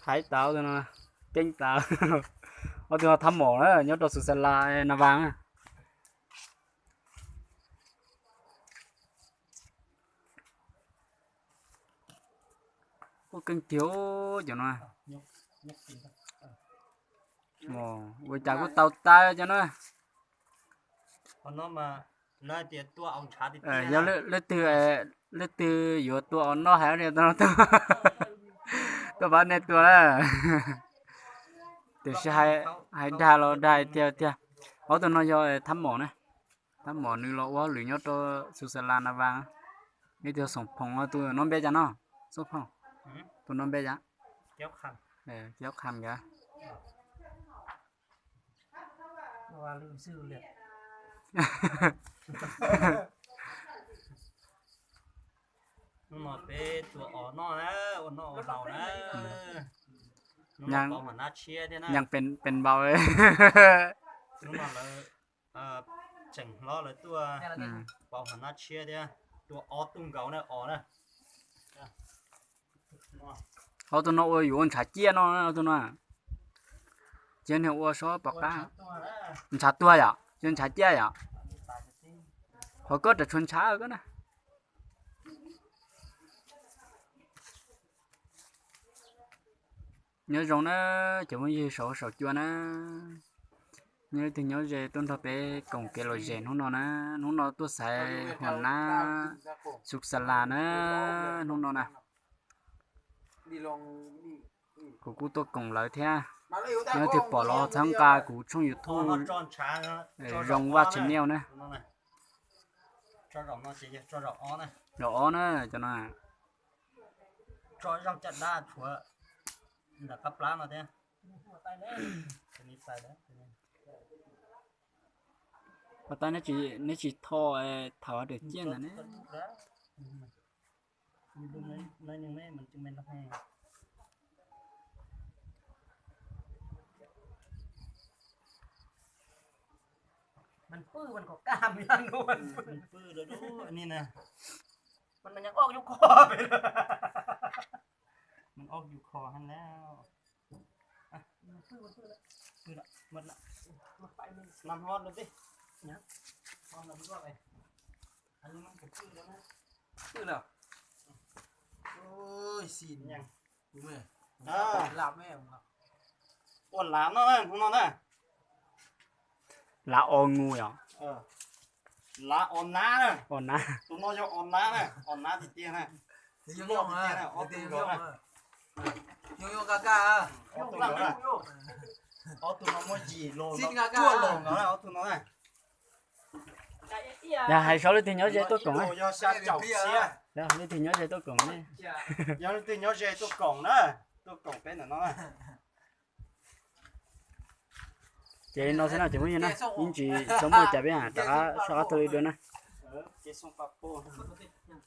Thaiv tas, keeb tas. Ob tug no thab mom na, nyob rau Xus Xas Las Nas Vas na. Kuj keeb tiag cov no. Ua cas kuj tau tas cov no. Yog leej twg, leej twg yuav tua os noj hais tias tuaj pab nej tua na. Tiam sis hais dag los dag tiag tiag. Ob tug no yog thab mom na. Thab mom nws los ua hauj lwm nyob rau Xus Xas Las Nas Vas. Nws tus Xoom Phoom, tus no npe cas no? Xoom Phoom, tus no npe cas? Kiab Qham nkawd. Hnub no peb tua os noj na, ua noj ua haus na. Hnub no pauv hom nab tshiab thiab na. Yeej pes npaum. Hnub no lawv tseem hlob lawv tuaj pauv hom nab tshiab thiab, tua ob tug nkaus na os na. Ob tug no ua yuav ua ntshav ciaj no, ob tug no. Cia niag ua sob pom qab. Ntshav tuag yom, cia ntshav ciaj yom. Qhov koj ram tshuav ntshav koj na. Nyob zoo na, cov phooj ywg saum huab saum cua na. Nyob leej twg nyob ze tuaj nrog peb koom kev lom zem hnub no na. Hnub no tuaj xaiv hom nab Xus Xas Las na, hnub no na. Kuv kuj tuaj koom lawv thiab. Nyob leej twg pom los txhawb nqa kuv tshooj YouTube Zoo Vaj Channel na. Zaum ob na cov no. Pos tab neb tsis tho, thaum dawm ciaj ntawd ne. Ua lav no, hnub no na. Lav o ngu yom. Lav o nab na. Tus no yog o nab na, o nab tiag tiag na. Tiag tiag na, ob tug no na. Ob tug no muaj yim los cuaj los no na, ob tug no na. Yog hais saib leej twg nyob ze tuaj koom na. Leej twg nyob ze tuaj koom ne. Yog leej twg nyob ze tuaj koom na, tuaj koom peb ntawm no na. Ces no xwb no cov phooj ywg na, yeej tsis txhob muaj cas peb rov qab soj qab tuaj li dua na.